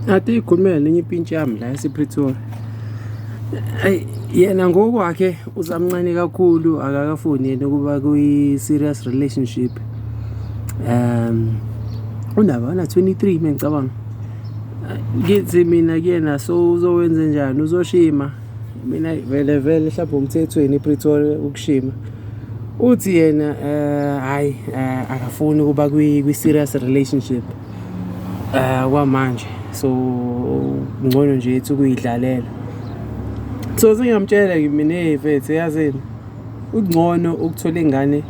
Ade ikhulumela nenye impintshi yami la yasePretoria. Ayi yena ngokwakhe usamncane kakhulu akakafuni yena ukuba kwi-serious relationship. Unaba una 23 mengicabanga. Ngithi mina kuyena so uzowenze njani uzoshima mina vele vele mhlawumbe umthethweni ePretoria ukushima. Uthi yena hhayi akafuni ukuba kwi-serious relationship kwamanje so ngcono nje ethi ukuyidlalela. So sengiyamtshela-ke mina eyi mfethu yazini kungcono ukuthola ingane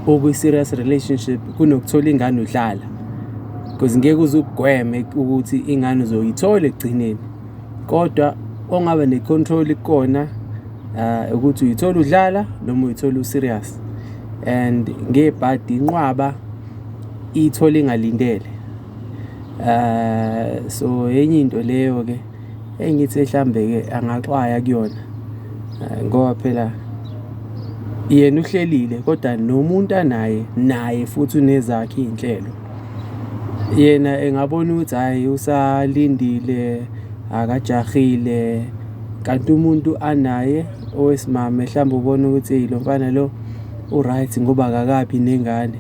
okwi-serious relationship kunokuthola ingane udlala cause ngeke uze ukugweme ukuthi ingane uzoyithola ekugcineni. Kodwa ongaba ne-control kukona ukuthi uyithola udlala noma uyithola u-serious and ngebhadi inqwaba iyithola ingalindele. So enye into leyo-ke engithi hlambe-ke angaxwaya kuyona ngoba phela yena uhlelile kodwa nomuntu anaye naye futhi unezakhe iy'nhlelo. Yena engabona ukuthi hhayi usalindile akajahile kanti umuntu anaye owesimame hlambe ubona ukuthi eyi lo mfana lo u-right ngoba akakabi nengane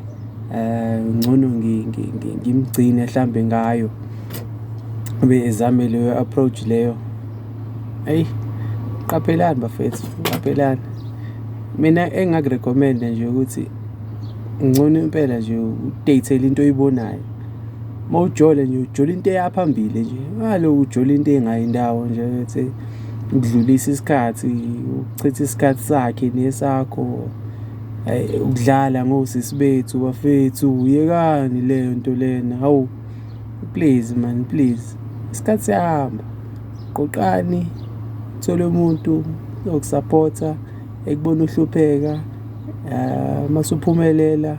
ngcono ngimgcine hlambe ngayo. Abe ezame leyo approach leyo. Eyi qaphelani bafethu, qaphelani. Mina engingaku-recommend-a nje ukuthi ngcono impela nje u-date-ele into oyibonayo. Uma ujola nje ujola into eya phambili nje, ungalokhu ujola into engayi ndawo nje ethi ukudlulisa isikhathi, ukuchitha isikhathi sakhe nesakho. Hhayi ukudlala ngosisi bethu bafethu, yekani leyo nto lena, hawu please man please. Isikhathi siyahamba, qoqani uthole umuntu ozokusaphotha ekubona uhlupheka mase uphumelela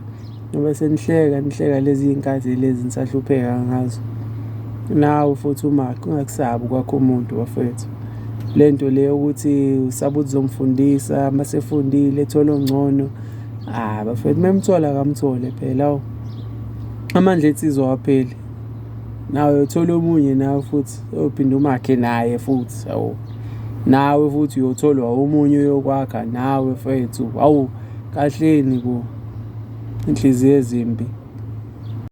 ngoba senihleka nihleka lezi iy'nkathi lezi nisahlupheka ngazo. Nawe futhi umakhe ungakusabi ukwakha umuntu bafethu. Le nto le yokuthi usaba ukuthi uzomfundisa mase efundile ethole ongcono, hha bafethu uma emthola akamthole phela hawu. Amandla ensizwa awapheli. Nawe uyothola omunye nawe futhi oyophinde umakhe naye futhi hawu. Nawe futhi uyotholwa omunye oyokwakha nawe mfethu, hawu kahleni bo. Inhliziyo ezimbi.